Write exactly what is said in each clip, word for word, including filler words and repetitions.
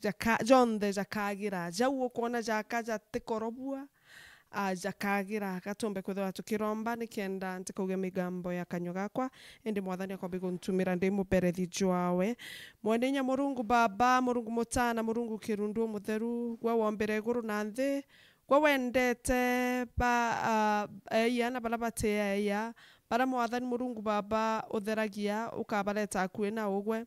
jaka-, jonthe jakagira. Jau ukwona jaka jatikorobua, a, jakagira. Gatumbe kwithirwa tukiromba nikenda ntikauge migambo ya kanyua gakwa, indi Mwathani akombi guntumira ndi muberethi jwawe. Mwene inya Murungu Baba, Murungu Mutana, Murungu Kirundu Umutheru, gwe wombire iguru na nthi, gwe wendete ba, a, eeyia na baria bati eeyia, baria Mwathani Murungu Baba utheragia, ukabareta akui na ugwe.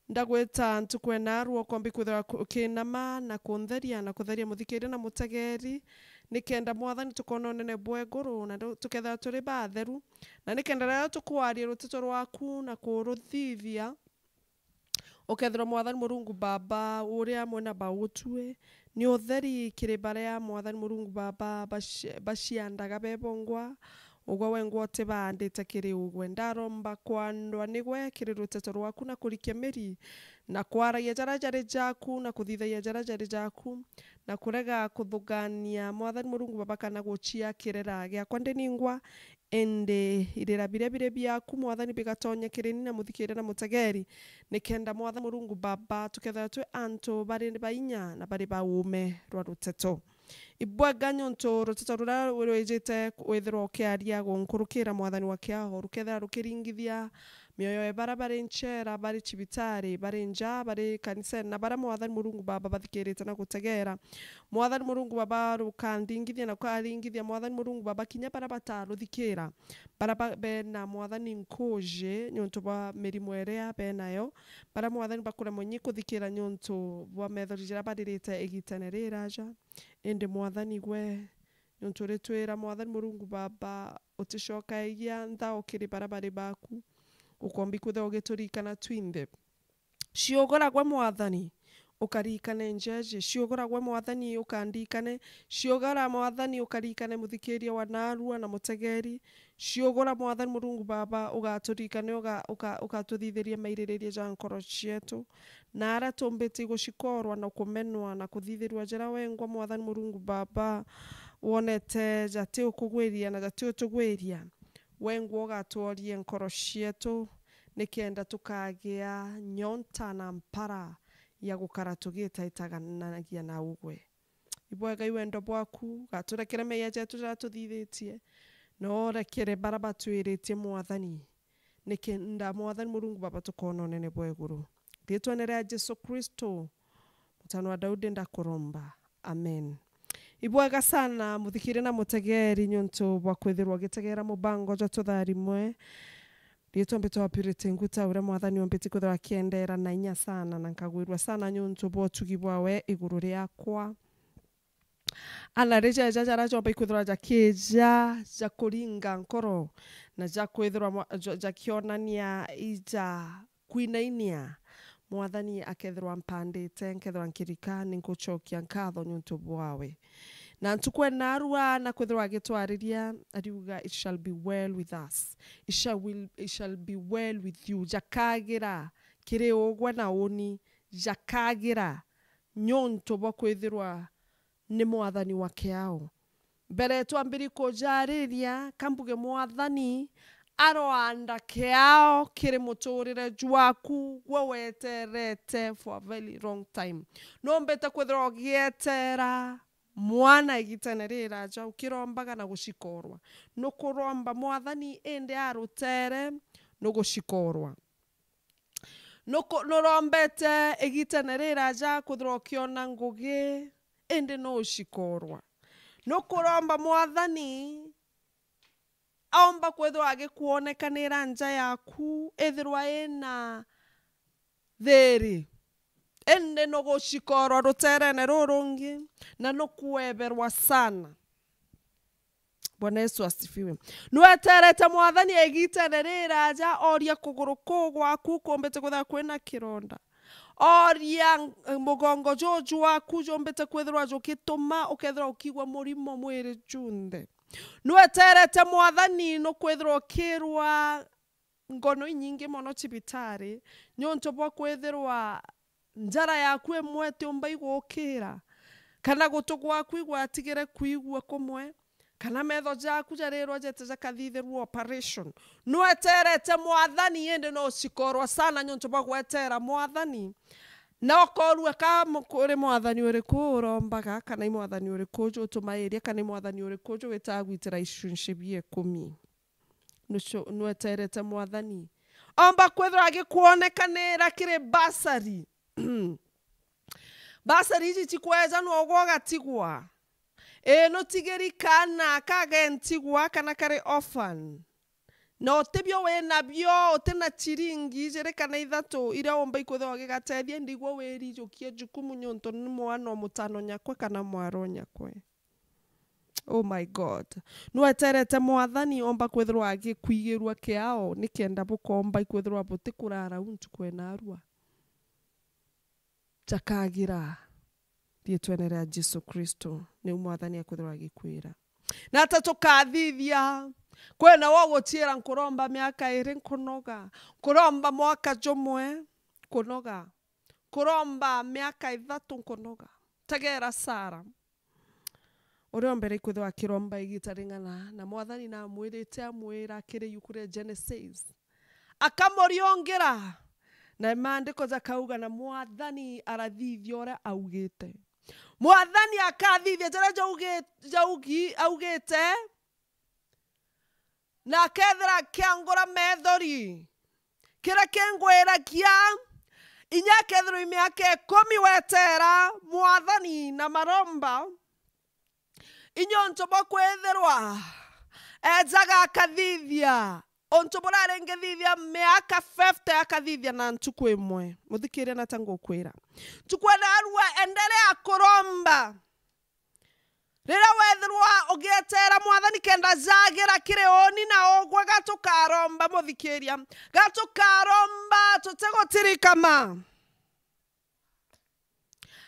Ndagwita ntuku ena ruo, ukombi kwithirwa ku-, ukinama na kuntheria na kutheria muthikiria na mutegeri, nikenda Mwathani tukona unene bwa iguru, na ndu-, tukethirwa turi batheru, na nikenda riria tukwaria ruteto rwaku na kuruthithia, ukethirwa Mwathani Murungu Baba uri amwe na bautue, ni utheri kiri baria Mwathani Murungu Baba baci-, baciandaga bebongwa, ugwe wengwa utibaandite kiri ugwe. Ndaromba kwandwa nigwe kiri ruteto rwaku na kurikia miri, na kwaragia jaria jari jaku, na kuthithagia jaria jari jaku, na kurega kuthugania, Mwathani Murungu Baba, kana gucia kirera giakwa ndi ningwa, indi irira biria biri biaku, Mwathani, bigatonya kiri ni na muthikiria na mutegeri, nikenda, Mwathani Murungu Baba, tukethirwa twi antu bari ba inya na bari ba uume rwa ruteto. Ibwega niuntu ruteto ruria rwijite withirwa ukiaria gunkurukira, Mwathani wa kiao, rukethira rukiringithia mioyo ya baria bari nchera, bari cibitari, bari nja, bari kanisene, na baria, Mwathani Murungu Baba, bathikirite na gutegera. Mwathani Murungu Baba, rukandingithia na kukaringithia, Mwathani Murungu Baba, kinya baria bataruthikira, baria ba-, bena, Mwathani, nkuji niuntu bwa mirimo iria benayo, baria, Mwathani, bakuremwa nyi kuthikira niuntu bwa methori jaria baririte igitene riraja. Indi, Mwathani, gwe, niuntu uritwira, Mwathani Murungu Baba, uticokagia nthao kiri baria bari baku, ukombi kwithirwa ugiturikana twinthe. Ciugura gwe, Mwathani, ukarikane njeji. Ciugura gwe, Mwathani, ukandikane. Ciugura, Mwathani, ukarikane muthikiria wa narua na mutegeri. Ciugura, Mwathani Murungu Baba, ugaturikane, uga-, uka-, ukatuthithiria maiririria ja nkoro cietu. Na aria tumbite gucikorwa na kumenwa na kuthithirua jaria wengwa, Mwathani Murungu Baba, wonete jati ukugwiria na jati utugwiria, wengwa ugatworie nkoro cietu, nikenda tukagia nyonta na mpara ya gukara tugitaitaganagia na ugwe. Ibwega i wendo bwaku, gaturekere meeyia jetu jaria tuthithitie, na urekere baria batwiritie, Mwathani, nikenda, Mwathani Murungu Baba, tukona unene bwa iguru. Riitwene ria Jesu Kristo, Mutano wa Daudi, ndakuromba. Amen. Ibwega sana, muthikiria na mutegeri, niuntu bwa kwithirwa ugitegera mubango jwa Tutharimwe. Riitwa mbitwa Purity Nguta, uria Mwathani ombiti kwithirwa akiendera na inya sana, na nkagwirua sana niuntu bwa utugi bwawe iguru riakwa. Ana rijeja jaria jomba ikwithirwa jakija, jakuringa nkoro, na jakwithirwa mwa-, ja-, jakionania ija kwinainia, Mwathani akethirwa ampandite, nkethirwa nkirika, ninkucokia nkatho niuntu bwawe. Na ntuku enarua na kwithirwa agitwariria, ariuga, "It shall be well with us. It shall, will, it shall be well with you." Jakagira kiri ugwe na uni, jakagira niuntu bwa kwithirwa ni Mwathani wa kiao. Mbere twambiri kujariria, kambuge Mwathani aroanda kiao kiri muturire jwaku, gwe weterete for a very long time. Numbite kwithirwa ugietera mwana igitene riraja, ukirombaga na gucikorwa. Nukuromba Mwathani, indi arutere nugucikorwa. Nuku-, nurombete igitene riraja kwithirwa ukiona ngugi, indi nuucikorwa. Nukuromba Mwathani aomba kwithirwa agikwonekanira nja yaku, ithirwa ina thiri, indi nugucikorwa ruterene rurungi, na nukweberwa sana. Bwana Yesu asifiwe. Nweterete Mwathani igitene riraja, oria kuguru kuu gwaku kumbite kwithirwa kwina kironda. Oria ng-, mugongo juju jwaku jumbite kwithirwa jukituma ukethirwa ukigua murimo mwiri junthe. Nweterete Mwathani nukwithirwa ukirwa ngono inyingi mono cibitari, niuntu bwa kwithirwa njara yaku imwe itiumba igukira, kana gutu gwaku igwatigire kwigua kumwe, kana metho jaku jarirwa jete jakathithirua operation. Nweterete Mwathani, indi no ucikorwa sana niuntu bwa gwetera Mwathani. Na ukorua ka mu-, kuri mwathani uriku urombaga, kana i mwathani uriku jutumairia, kana i mwathani uriku jugitaga gwitira icunci bia ikumi. Nucu-, nweterete mwathani. Omba kwithirwa agikuonekanira kiri basari. Basari iji cikwejanwa ugwe ugatigwa. Ii, nutigiri kaana kagentigwa kana kari orphan. Na utibio wi nabio, uti na ciringi ijiri kana ithatu iria umba ikwithirwa ugigatethia, ndigwa wirijukie jukumu niuntu ni mwana o mutano nyakwe kana mwaro nyakwe. Oh my God. Nweterete mwathani omba kwithirwa agikwigirua kiao, nikenda bukomba ikwithirwa butikurara u ntuku enarua. Jakagira riitwene ria Jesu Kristo, niu mwathani akwithirwa agikwira. Na ata tukathithia? Kwina wo guciira, nkuromba miaka iri, nkunoga. Nkuromba mwaka jumwe, nkunoga. Nkuromba miaka ithatu, nkunoga. Tegera Sara. Uria o mbere ikwithirwa akiromba igita ring'ana, na mwathani namwirite, amwira kiri iuku ria Genesis. Akamuriungira, na maandiko jakauga, na mwathani arathithia uria augite. Mwathani akathithia jaria jaugi-, jaugi-, augite, na akethira akiangura methori. Kiria kingwiragia, inya akethirwa i miaka ikumi wetera mwathani na maromba, inya untu bwa kwithirwa ejaga akathithia untu buria ringithithia miaka fifty akathithia na ntuku imwe. Muthikiria na ta ngukwira. Ntuku enarua endelea kuromba. Riria wethirwa ugieteera mwathani kenda jagira kiri uuni na ugwe, ga tukaromba, muthikiria, ga tukaromba tutigutirikama.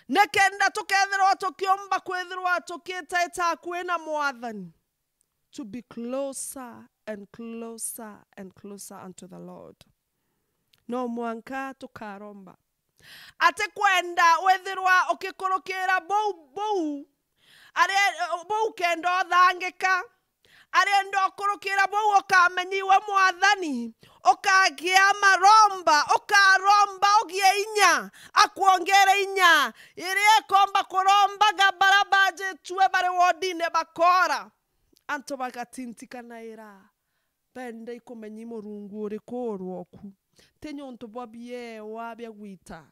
Nikenda tukethirwa tukiumba kwithirwa tukiitaita akui na mwathani. To be closer and closer and closer unto the Lord. No mwanka tukaromba. Atikwenda withirwa ukikurukira buu, buu, ari, buu kenda uthangika. Arienda ukurukira buu ukamenya iwe mwathani, ukagia maromba, ukaromba ugie inya, akwongere inya. Iria ikomba kurombaga bara bajitue bari wodine bakora. Antu bagatintikanaira. Benda ikumenya i Murungu uriku urwoku. Ti niuntu bwa biewa bia gwita.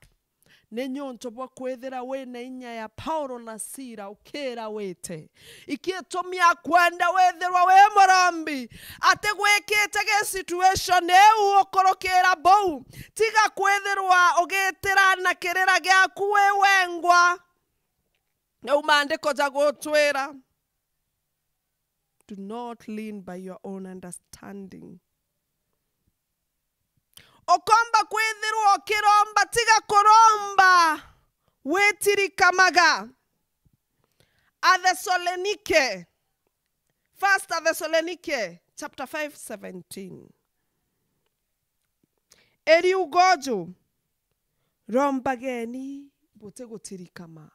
Ni niuntu bwa kwithira wina inya ya Paulo na Sila ukira wite. Iki itumi akwenda withirwa wi murombi, ati gwikite gi situation iu ukurukira buu. Tiga kwithirwa ugitira na kirira giaku wi wengwa. Niu maandiko jagutwira. Do not lean by your own understanding. Ukomba kwithirwa ukiromba, tiga kuromba witirikamaga. Athesalonike, First Athesalonike chapter five seventeen. Iriugo ju, rombageni butigutirikama.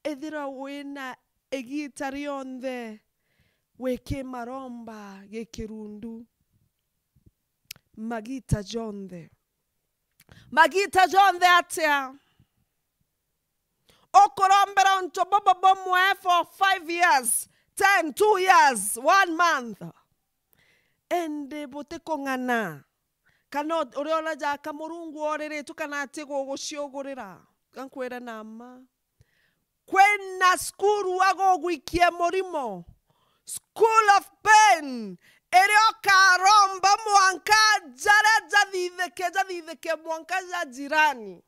Ithira wina igiita rionthe wikimaromba gikirundu, magiita jonthe. Magiita jonthe atia? Ukurombera untu bubu bumwe for five years, ten, two years, one month. Indi butikung'ana. Kana u-, uriona jaka Murungu oriritwe kana ati guguciugurira. Gankwire na mma. Kwina cukuru agugwikia murimo. School of pain. Iria ukaromba mwanka jaria jathithike, jathithike mwanka ja jirani.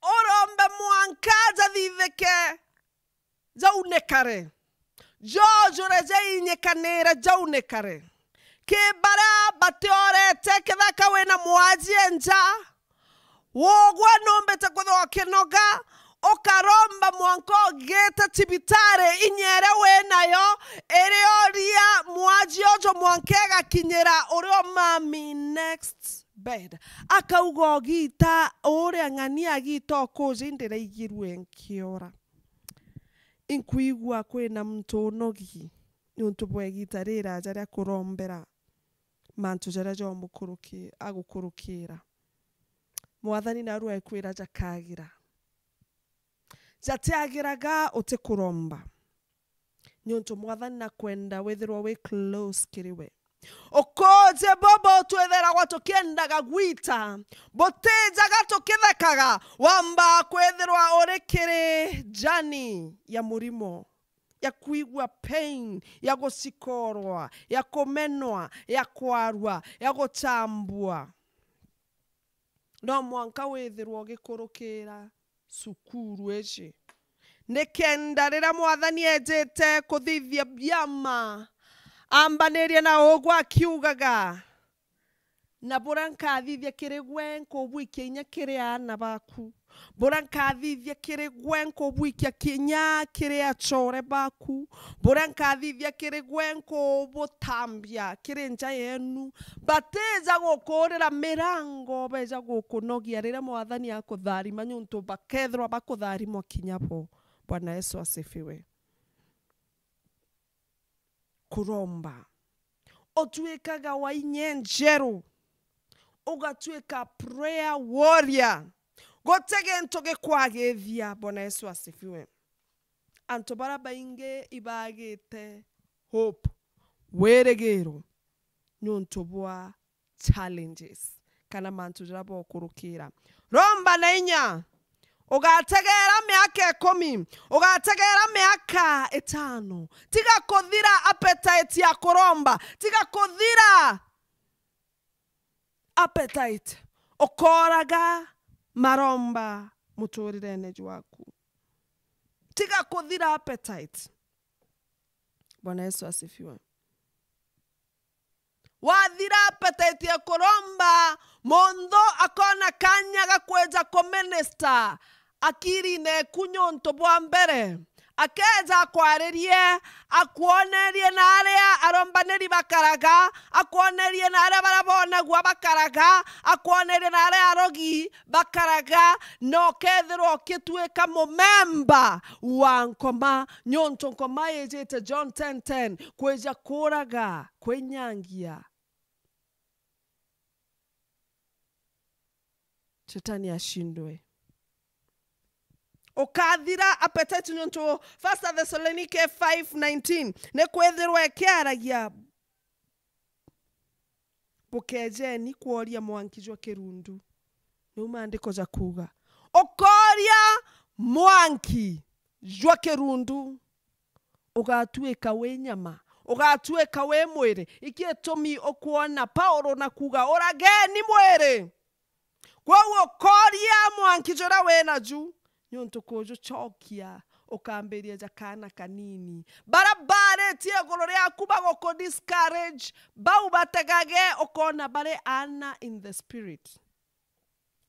Urombe mwanka jathithike jaunikare. Jojure jainyikanire jaunikare. Ki baria batiorete kethaka wina mwaji e nja, wogwa numbite kwithirwa ukinoga, ukaromba mwanka ugite cibitari inya iria winayo, irioria mwaji uju mwanka igakinyira uria umami next bed. Akauga, "Ugiita uria ng'ania agiita ukuja, indi ndiraigirue nkiora." Inkwigua kwina muntu unogi niuntu bwa igiita riraja ria kurombera mantu jaria jomukuruki-, agukurukira. Mwathani narua ekwira jakagira. Jatiagiraga utikuromba. Niuntu Mwathani nakwenda withirwa wi close kiri we. Ukuje bubu twithiragwa tukiendaga gwita, butijaga tukithekaga, wamba kwithirwa uri kiri jani ya murimo, ya kwigua pain, ya gucikorwa, ya kumenwa, ya kwarua, ya guchambua. No mwanka withirwa ugikurukira cukuru iji, nikenda riria Mwathani ejite kuthithia biama, ambanirie na ugwe akiugaga, "Na buria nkathithia kiri gwe, nkubwikia inya kiri aana baku. Buria nkathithia kiri gwe, nkubwikia kinya kiri achore baku. Buria nkathithia kiri gwe, nkubutambia kiri nja yenu." Batija gukuurira mirango, beja gukunogia riria Mwathani akutharima, niuntu bakethirwa bakutharimwa kinya bo. Bwana Yesu asifiwe. Kuromba. Utuikaga wa inya njeru. Ugatuika prayer warrior. Guti gintu gikwagithia. Bwana Yesu asifiwe. Antu baria baingi ibagite hope, wirigiro, niuntu bwa challenges kana mantu jaria bokurukira. Romba na inya. Ugategeera miaka ikumi, ugategeera miaka itano. Tiga kuthira appetite ya kuromba, tiga kuthira appetite. Ukoraga maromba muturirene jwaku. Tiga kuthira appetite. Bwana Yesu asifiwe. Wathira appetite ya kuromba, muntu akona kanya ga kwija kuminister akirine eku niuntu bwa mbere. Akeja akwaririe, akwonerie na aria arombaniri bakaraga, akwonerie na aria baria bonagua bakaraga, akwonerie na aria arogi bakaraga, na ukethirwa ukituika mumemba wa nkoma, niuntu nkoma ijite John ten ten, kwija kuuraga, kwinyangia. Shetani ashindwe. Ukathira appetite niuntu First Thessalonike five nineteen ni kwithirwa ikiaragia, "Bukejeni kworia mwanki jwa kirundu." Niu maandiko jakuuga. Ukoria mwanki jwa kirundu, ugatuika wi nyama, ugatuika wi mwiri. Iki itumi ukwona Paulo na kuuga, "Urageni mwiri." Kwou ukoria mwanki juria wi naju, niuntu kujucokia ukambiria ja kaana kanini. Baria baritie iguru riaku baguku discourage, bau bategage, ukona bari aana in the spirit.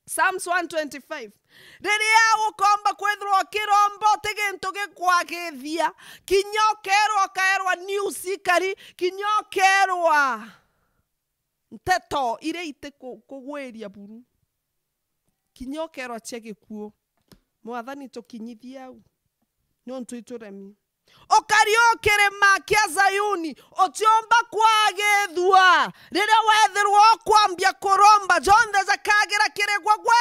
Psalms one twenty-five. Riria ukomba kwithirwa ukiromba uti gintu gikwagithia, kinya ukerwa, ukaerwa news ikari, kinya ukerwa nteto iria iti ku-, kugwiria buru, kinya ukerwa cia gikuu. Mwathani, tukinyithie au, niuntu ituremi. Ukari o kirima kia Zayuni, utiumba kwagithua. Riria wethirwa ukwambia kuromba, jonthe jakagira kiri gwe, gwe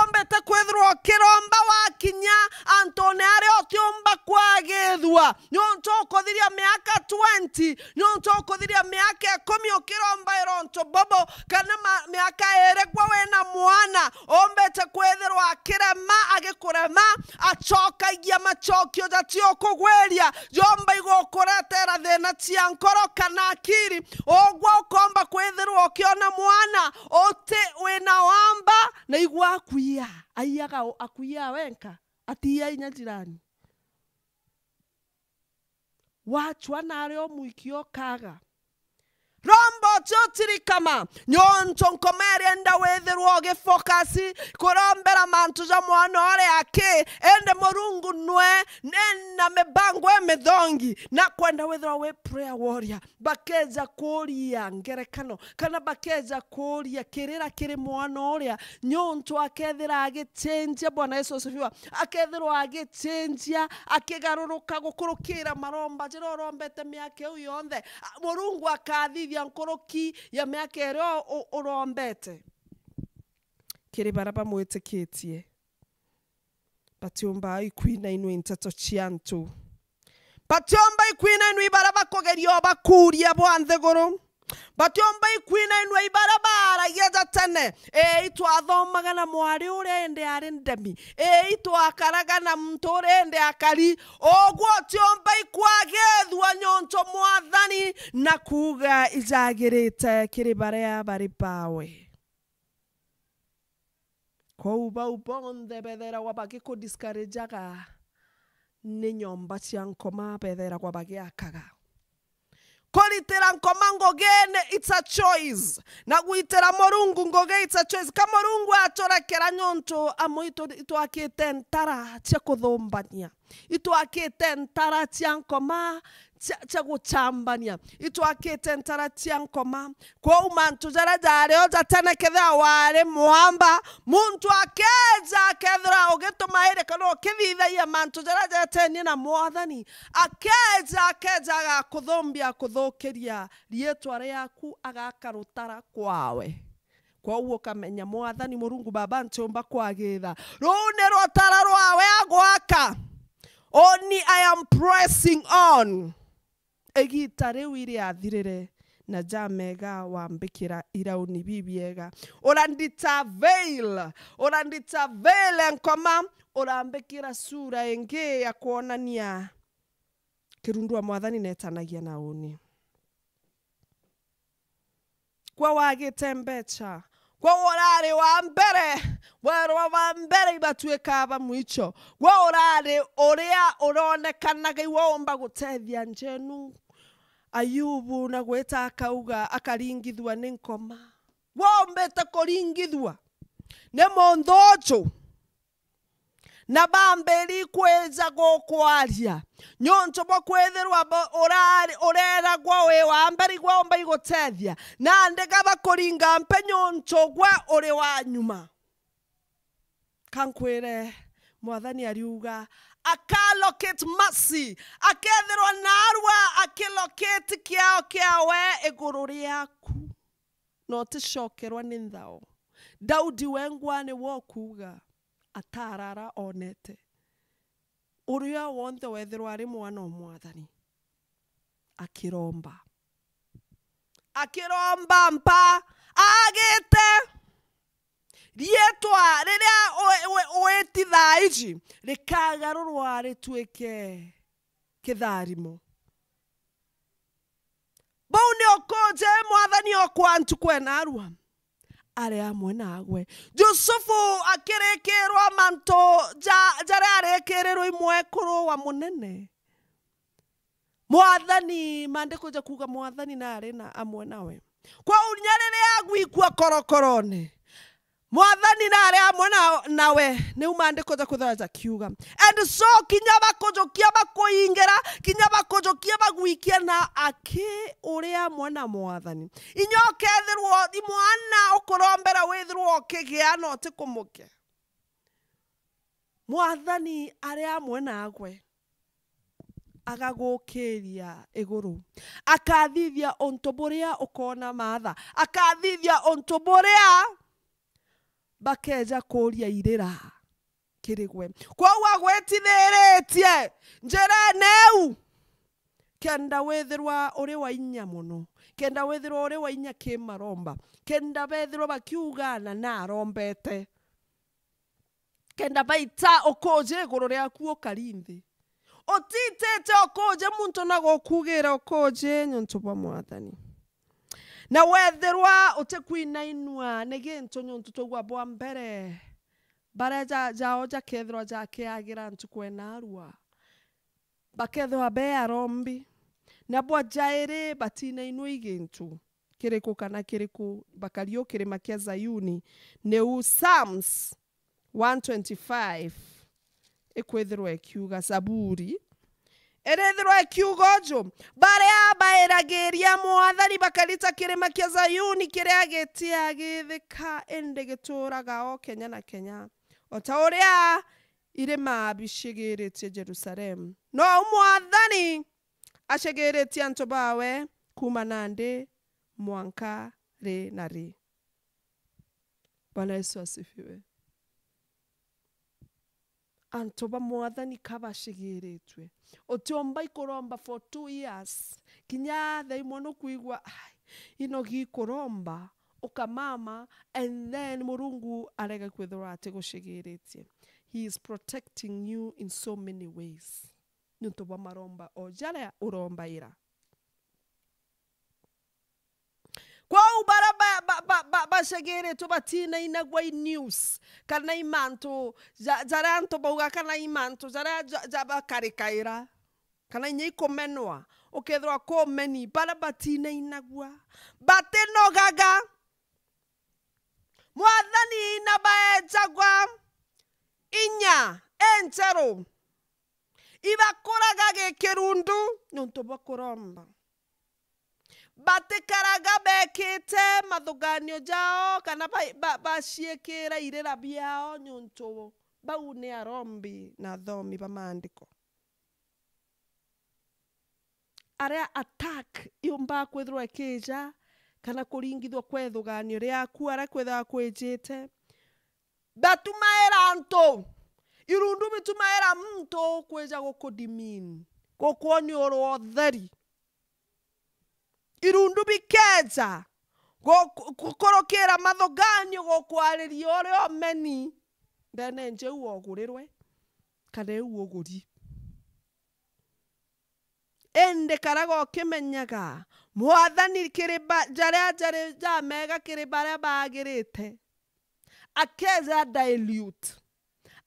umbite kwithirwa ukiromba wakinya antune aria utiumba kwagithua. Niuntu ukuthiria miaka twenty, niuntu ukuthiria miaka ikumi ukirombaira untu bubu, kana ma-, miaka iri gwe wina mwana, umbite kwithirwa akirema, agikurema, acokagia macokio jatiukugwiria, jomba igukuretera thina cia nkoro kana akiri. Ugwe ukomba kwithirwa ukiona mwana uti wina wamba, na igwe akuia, aiyaga u-, akuia wenka, atiia inya jirani. Wachwa nario mwiki okaga. Romba uti utirikama, niuntu nkoma irienda withirwa ugifocus kurombera mantu ja mwana uria aki, indi Murungu nwe nena mibango imithongi, na kwenda withirwa wi prayer warrior. Bakeja kuria ngerekano, kana bakeja kuria kirira kiri mwana uria, niuntu akethira agichenjia, Bwana Yesu asifiwe, akethirwa agichenjia, akigaruruka gukurukira maromba jaria urombete miaka iu yonthe, a, Murungu akathithia nkuruki ya miaka iria u-, urombete. kiri baria bamwitikitie. Batiumba ikwinainua nteto cia antu. Batiumba ikwinainua i baria bakugeria o bakuria bwa nthiguru. Batiumba ikwinainua i baria baaragia ja tene. Ii, itwathomaga na mwari uria indi ari ndemi. Ii, itwakaraga na muntu uria indi akari. Uguo utiumba ikwagithua niuntu Mwathani na kuuga ijagirite kiri baria bari bawe. Kwou bau bonthe bethairagwa bagikudiscourageaga ni nyomba cia nkoma bethairagwa bagiakaga. Kuritira nkoma ngugine, it's a choice. Na gwitira Murungu ngugi, it's a choice. Ka Murungu aturekera niuntu amwe itu-, itwakite ntara cia kuthumbania. Itwakite ntara cia nkoma cia, cia guchambania. Itwakite ntara cia nkoma. Kwou mantu jaria jari o ja tene, kethira wari mwamba, muntu akeja, akethira ugitumairi kana ukithithagia mantu jaria jetenie na Mwathani, akeja, akeja agakuthumbia, akuthukiria riitwa riaku, agaka rutara kwawe. Kwou ukamenya Mwathani Murungu Baba ntiumba kwagitha. Ruu ni rutara rwawe agwaka. Only I am pressing on. Igiita riu iriathirire, na jamega wambikira irauni bibiega. Urandita veil, urandita veil nkoma, urambikira sura ingi ya kwonania kirundu wa Mwathani netanagia na uni. Gwe wagite mbecha. Gwe urari wa mbere. Werwa ba mbere ibatuika ba mwicho. Gwe urari uria uronekanaga iwe umba gutethia njenu. Ayubu na gwita akauga, akaringithua ni nkoma. Gwe umbite kuringithua ni muntu uju. Na bambiri kwija gukwaria, niuntu bwa kwithirwa bo-, urari-, ureragwa wi wa mbere, igwe umba igutethia, nandi ga bakuringa mpe niuntu gwe uri wa nyuma. Ka nkwire, Mwathani ariuga, akallocate mercy, akethirwa naarua akilocate kiao kiawe iguru riaku. Na uticokerwa ni nthao. Daudi wengwa niwe ukuuga, atarara onete. Uria wonthe wethirwa ari mwana o Mwathani, akiromba. Akiromba mpa agite. Riitwa riria u-, u-, witi thaa iji rikagarurwa rituike kitharimo. Bau ni ukuje Mwathani okwa ntuku enarua ari amwe nagwe. Yusufu akirikirwa mantu ja-, jaria arikirirwe i mwekuru wa munene. Mwathani, maandiko ja kuuga Mwathani nari na amwe nawe. Kwou kinya riria agwikua korokorone, Mwathani nari amwe na, nawe, niu maandiko ja kwithirwa jakiuga. And so, kinya bakujukia bakuingira, kinya bakujukia bagwikia na aki uri amwe na Mwathani. Inya ukethirwa i mwana ukurombera withirwa ukigia na utikumukia. Mwathani ari amwe nagwe. Agagukiria iguru. Akathithia untu buria ukona maatha. Akathithia untu buria bakeja kuria irira kiri gwe. Kwou agwitithiritie njirene iu, kenda withirwa uri wa inya mono, kenda withirwa uri wa inya kimaromba, kenda bethirwa bakiugana narombete. Kenda baita ukuji iguru riaku ukari nthi. Utitite ukuji muntu na gukugira ukuji niuntu bwa Mwathani. Na wethirwa utikwinainua ni gintu niuntu twaigua bwa mbere, baria ja-, jao jakethirwa jakiagira ntuku enarua, bakethirwa be arombi, na bwa jairi batinainua i gintu kiriku kana kiriku, bakari o kirima kia Zayuni, niu Psalms one twenty-five ikwithirwa ikiuga, Zaburi irithirwa ikiuga uju, baria bairagiria Mwathani bakari ta kirima kia Zayuni kiria gitiagithika, indi gituraga o kenya na kenya, o ta uria irima bicigiritie Jerusalemu. Nou Mwathani acigiritie antu bawe kuuma nandi mwanka ri na ri. Bwana Yesu asifiwe. Antu ba Mwathani ka bacigiritue. Utiumba ikuromba for two years. Kinya thaa imwe nukwigua, "Ai, ino gikuromba," ukamama, and then Murungu arega kwithirwa atigucigiritie. He is protecting you in so many ways. Niuntu bwa maromba o jaria urombaira. Kwou baria ba-, ba-, ba-, ba-, bacegeretwe batinainagua i news, kana i mantu ja-, jaria antu bauga, kana i mantu jaria ja-, ja-, bakarikaira, kana inya ikumenwa, ukethirwa kumeni, baria batinainagua, batinogaga. Mwathani na baejagwa inya enjeru, ibakuraga gikirundu niuntu bwa kuromba. Batikaraga bekite mathuganio jao kana ba-, ba-, baciikira irira biao, niuntu bau ni arombi na athomi ba maandiko. Aria attack yumbaga kwithirwa ikija, kana kuringithua kwa ithuganio riaku, aria kwithagwa kwijite, batumaira antu. Irundu bitumaira muntu kwija gukudemean, gukwonia uri wa utheri. Irundu bikeja gu-, gu-, gukurukira mathuganio, gukwariria uri omeni ndene njeu wogurirwe, kana iu uguri. Indi karaga ukimenyaga, Mwathani kiri ba-, jaria jari jamega kiri baria bagirite, akeja dilute.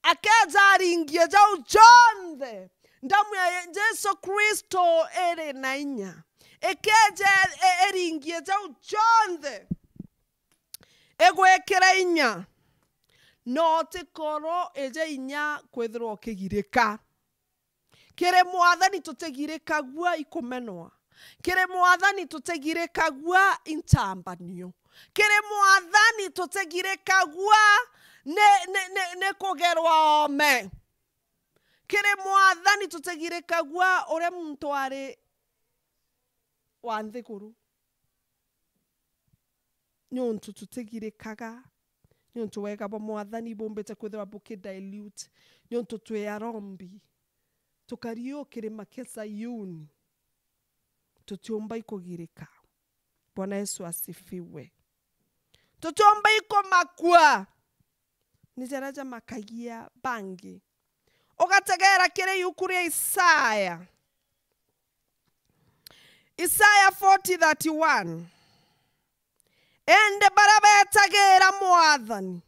Akeja aringie jau jonthe. Ndamu ya Ye-, Jesu Kristo iri na inya. Ikeja i-, iringie jau jonthe. Igwikira inya. No ti koro ije inya kwithirwa ukigirika. Kiri Mwathani tutigirikagua ikumenwa. Kiri Mwathani tutigirikagua intambanio. Kiri Mwathani tutigirikagua ni, ni, ni, ni kugerwa oome. Kiri Mwathani tutigirikagua uria muntu ari wa nthiguru. Niuntu tutigirikaga, niuntu wega bwa Mwathani bumbite kwithirwa bukidilute, niuntu twi arombi. Tukari u kirima kia Sayuni, tutiumba ikugirika. Bwana Yesu asifiwe. Tutiumba ikumakua. Ni jaria jamakagia bangi. Ugategera kiri iuku ria Isaya. Isaya forty thirty-one. Indi baria betagira Mwathani,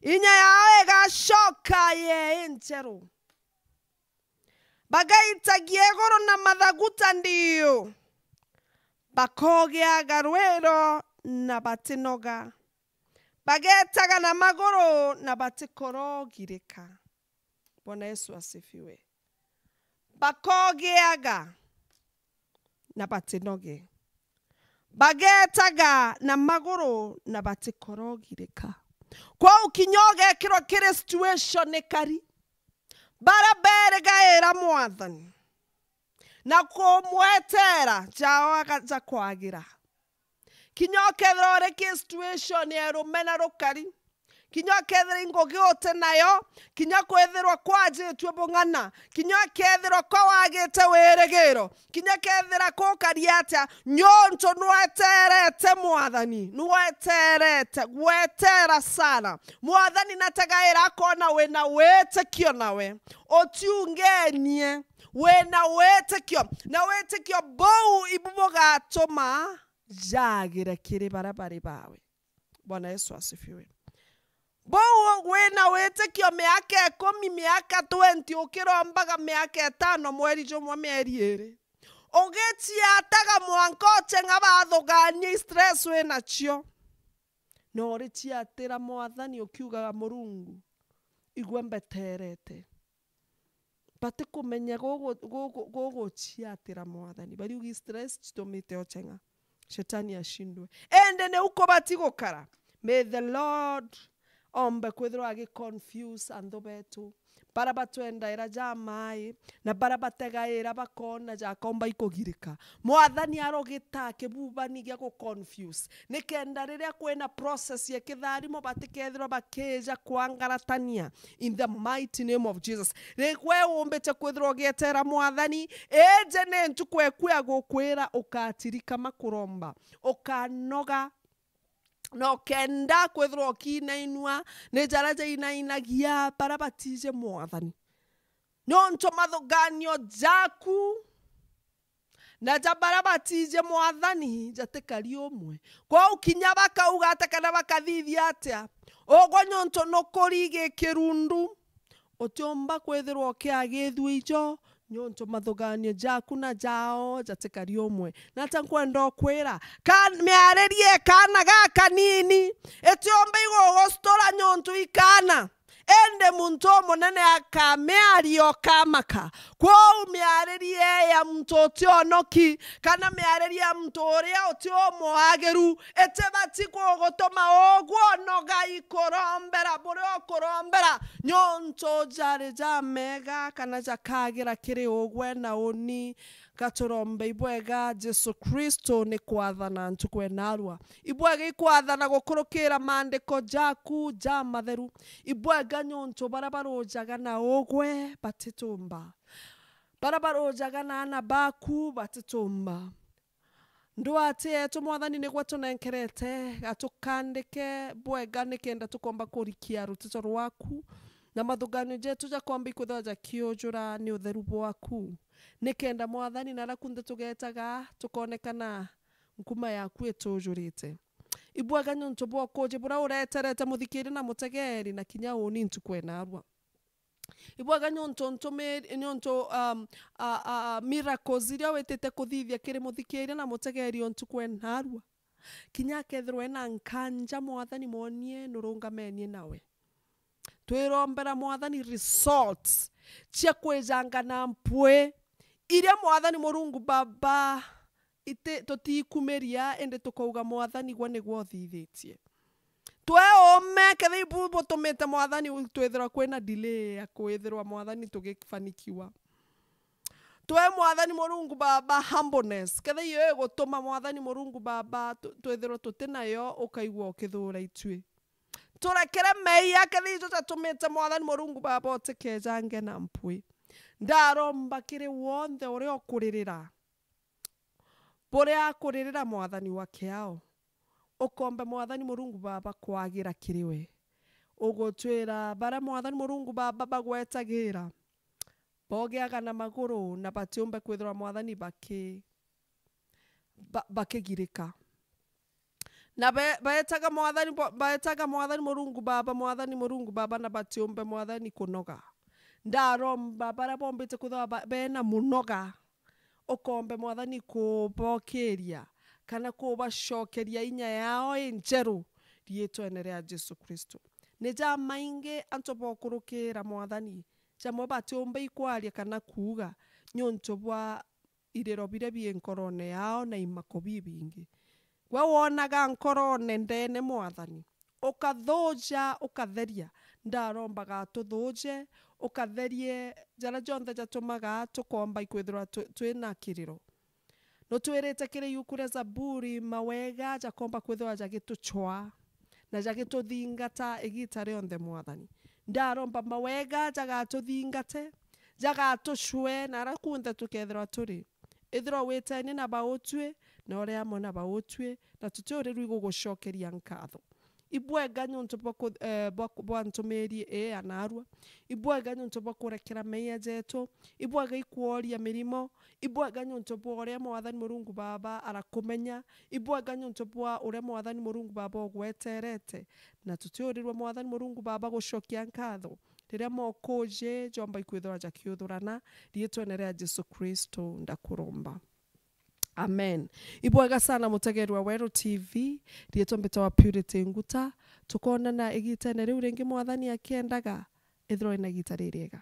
inya yao igacoka yee injeru. Bagaitagia iguru na mathagu ta ndiu. Bakogiaga rwiro na batinoga. Bagetaga na maguru na batikorogirika. Bwana Yesu asifiwe. Bakogiaga na batinoge. Bagetaga na maguru na batikorogirika. Kwou kinya ugekirwa kiri situation ikari, baria berigaira Mwathani na kumwetera, jao agaja kwagira. Kinya ukethirwa uri ki situation ya rumena rukari, kinya ukethirwa i ngugi uti nayo, kinya kwithirwa kwajitue bung'ana, kinya ukethirwa kwa wagite wirigiro, kinya kethira kukari atia, niuntu nweterete Mwathani, nweterete, gwetera sana. Mwathani natagaira akona wina witikio nawe. Utiungenie, wina witikio. Na witikio buu ibu bugatuma jagire kiri baria bari bawe. Bwana Yesu asifiwe. Buu wina witikio miaka ikumi, miaka twenty, ukirombaga miaka itano, mweri jumwe, mieri iri. Ugiciataga mwanka uche ng'a bathuganie i stress winacio. No uriciatira Mwathani ukiugaga, "Murungu, igua mbeterete." Batikumenya gugu-, gugu-, guguciatira Mwathani. Bariuga i stress citumite uche ng'a. Shetani ashindwe. Indi niu kubati gukara. May the Lord ombe kwithirwa agi confuse anthu betu. Bara batwendaira ja mai, na bara bategaira bakona jakomba ikugirika. Mwathani arogita kibubani gia gu confuse. Nikenda riria kwina process ya kitharimo batikethirwa bakija kwangaratania. In the mighty name of Jesus. Ri-, we umbite kwithirwa ugietera Mwathani, iji ni ntuku eku ya gukwira ukatirika makuromba. Ukanoga. Na ukenda kwithirwa ukiinainua ni jaria jainainagia baria batiji Mwathani. Nontu mathuganio jaku na ja baria batiji Mwathani jatikari umwe. Kwou kinya bakauga atia kana bakathithia atia, ugwe nontu nukurigi kirundu, utiumba kwithirwa ukiagithua ijo, nontu mathuganio jaku na jao jatikari umwe. Na ta nkwenda ukwira, ka-, miaririe ya kaana gakanini itiumba igugucutura nontu i kaana. Indi muntu umunene akamiaria ukamaka. Kwou miaririe ya muntu utionoki, kana miaririe ya muntu uria uti umwagiru, itibati kugutuma ugwe unoga ikurombera buria ukurombera, nontu jari jamega kana jakagira kiri ugwe na uni. Gaturombe. Ibwega Jesu Kristo ni kwathana ntuku enarua. Ibwega ikwathana gukurukira maandiko jaku jamatheru. Ibwega nontu baria barujaga na ugwe batitumba. Baria barujaga na aana baku batitumba. Ndwati yetu, Mwathani, nigwe tunenkerete, gatukandike bwega nikenda tukomba kurikia rutito rwaku, na mathuganio jetu jakomba ikwithirwa jakiujura ni utheru bwaku. Nikenda, Mwathani, na aria kunthe tugetaga, tukonekana nkuma yaku itujurite. Ibwega nontu bwa ukuji buria ureterete muthikiria na mutegeri na kinya uni ntuku enarua. Ibwega nontu ntumi-, nontu, um, a, a, a, miracles iria witite kuthithia kiri muthikiria na mutegeri o ntuku enarua. Kinya akethirwa ena nkanja, Mwathani, mwonie nurungamenie nawe. Twirombera, Mwathani, results cia kwijanga na mpwi iria, Mwathani Murungu Baba, iti-, tutikumiria, indi tukauga, Mwathani, gwe nigwe uthithitie. Twe ume, kethira ibu butumite, Mwathani, twithirwa kwina delay ya kwithirwa, Mwathani, tugifanikiwa. Twe, Mwathani Murungu Baba, humbleness, kethira iyo igutuma, Mwathani Murungu Baba, tu-, twithirwa tutinayo, ukaigua ukithura itui. Turekere meeyia kethira ijo jatumite, Mwathani Murungu Baba, utikejange na mpwi. Ndaromba kiri wonthe uria ukuririra, buria akuririra, Mwathani wa kiao, ukombe, Mwathani Murungu Baba, kwagira kiri we. Ugutwira baria, Mwathani Murungu Baba, bagwetagira, bogiaga na maguru na batiumbe kwithirwa, Mwathani, baki-, ba-, bakigirika. Na be-, beetaga Mwathani bo-, beetaga Mwathani Murungu Baba, Mwathani Murungu Baba, na batiumbe, Mwathani, kunoga. Ndaromba baria bombite kwithirwa ba-, bena munoga, ukombe, Mwathani, kubokiria kana kubacokeria inya yao injeru riitwene ria Jesu Kristo. Ni jamaingi antu bokurukira, Mwathani, jamwe batiumba ikwaria kana kuuga niuntu bwa iriro biria bii nkorone yao na imako bibingi. Gwe wonaga nkorone ndene, Mwathani, ukathuja, ukatheria. Ndaromba gatuthuuje, ukatherie jaria jonthe jatumaga tukomba ikwithirwa twi-, twina kiriro. Nutwirite kiri iuku ria Zaburi, mawega jakomba kwithirwa jagitucwaa na jagituthingata igiita rionthe, Mwathani. Ndaromba mawega jagatuthingate, jagatucwee, na aria kunthe tukethirwa turi. Ithirwa witeni na bautwi, na uri amwe na bautwi, na tutiurirwa igugucokeria nkatho. Ibwega niuntu bwa ku-, eh, bwa ku-, bwa ntumiri ii ya naarua. Ibwega niuntu bwa kurekera meeyia jetu. Ibwega ikworia mirimo. Ibwega niuntu bwa uria Mwathani Murungu Baba arakumenya. Ibwega niuntu bwa uria Mwathani Murungu Baba ugweterete. Na tutiurirwa, Mwathani Murungu Baba, gucokia nkatho riria mokuji jomba ikwithirwa jakiuthurana. Riitwene ria Jesu Kristo ndakuromba. Amen. Ibwega sana, mutegerwa Weru T V, riitwa mbitawa Purity Nguta. Tukoonana igiitene riu ringi, Mwathani akiendaga. Ithirwa ina igiita ririega.